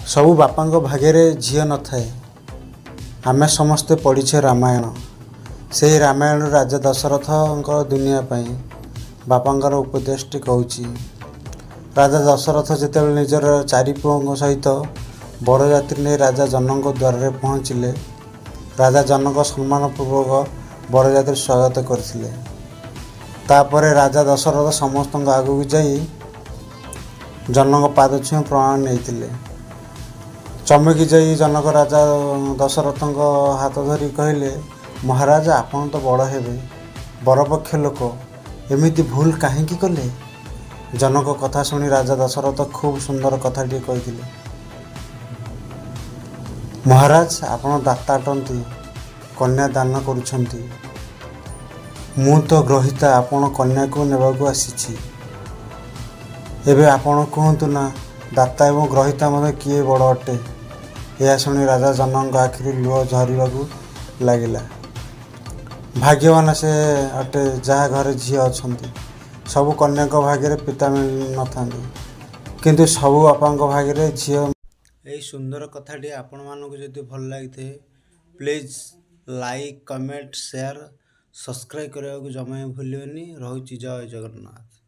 ସବୁ ବାପାଙ୍କ ଭାଗ୍ୟରେ ଝିଅ ନଥାଏ। ଆମେ ସମସ୍ତେ ପଢ଼ିଛେ ରାମାୟଣ। ସେହି ରାମାୟଣରୁ ରାଜା ଦଶରଥଙ୍କ ଦୁନିଆ ପାଇଁ ବାପାଙ୍କର ଉପଦେଶଟି କହୁଛି। ରାଜା ଦଶରଥ ଯେତେବେଳେ ନିଜର ଚାରି ପୁଅଙ୍କ ସହିତ ବରଯାତ୍ରୀ ନେଇ ରାଜା ଜନକଙ୍କ ଦ୍ୱାରରେ ପହଞ୍ଚିଲେ, ରାଜା ଜନକ ସମ୍ମାନପୂର୍ବକ ବରଯାତ୍ରୀ ସ୍ୱାଗତ କରିଥିଲେ। ତାପରେ ରାଜା ଦଶରଥ ସମସ୍ତଙ୍କ ଆଗକୁ ଯାଇ ଜନକ ପାଦ ଛୁଇଁ ପ୍ରଣାମ ନେଇଥିଲେ। ଚମକି ଯାଇ ଜନକ ରାଜା ଦଶରଥଙ୍କ ହାତ ଧରି କହିଲେ, "ମହାରାଜ, ଆପଣ ତ ବଡ଼ ହେବେ, ବରପକ୍ଷ ଲୋକ ଏମିତି ଭୁଲ କାହିଁକି କଲେ?" ଜନକ କଥା ଶୁଣି ରାଜା ଦଶରଥ ଖୁବ୍ ସୁନ୍ଦର କଥାଟିଏ କହିଥିଲେ, "ମହାରାଜ, ଆପଣ ଦାତା ଅଟନ୍ତି, କନ୍ୟା ଦାନ କରୁଛନ୍ତି। ମୁଁ ତ ଗ୍ରହୀତା, ଆପଣ କନ୍ୟାକୁ ନେବାକୁ ଆସିଛି। ଏବେ ଆପଣ କୁହନ୍ତୁ ନା, ଦାତା ଏବଂ ଗ୍ରହୀତା ମଧ୍ୟ କିଏ ବଡ଼ ଅଟେ?" ଏହା ଶୁଣି ରାଜା ଜନକଙ୍କ ଆଖିରୁ ଲୁହ ଝରିବାକୁ ଲାଗିଲା। ଭାଗ୍ୟବାନ ସେ ଅଟେ, ଯାହା ଘରେ ଝିଅ ଅଛନ୍ତି। ସବୁ କନ୍ୟାଙ୍କ ଭାଗ୍ୟରେ ପିତା ମିଳିନଥାନ୍ତି, କିନ୍ତୁ ସବୁ ବାପାଙ୍କ ଭାଗ୍ୟରେ ଝିଅ। ଏହି ସୁନ୍ଦର କଥାଟି ଆପଣମାନଙ୍କୁ ଯଦି ଭଲ ଲାଗିଥାଏ, please like, comment, share, subscribe କରିବାକୁ ଜମା ବି ଭୁଲିବେନି। ରହୁଛି, ଜୟ ଜଗନ୍ନାଥ।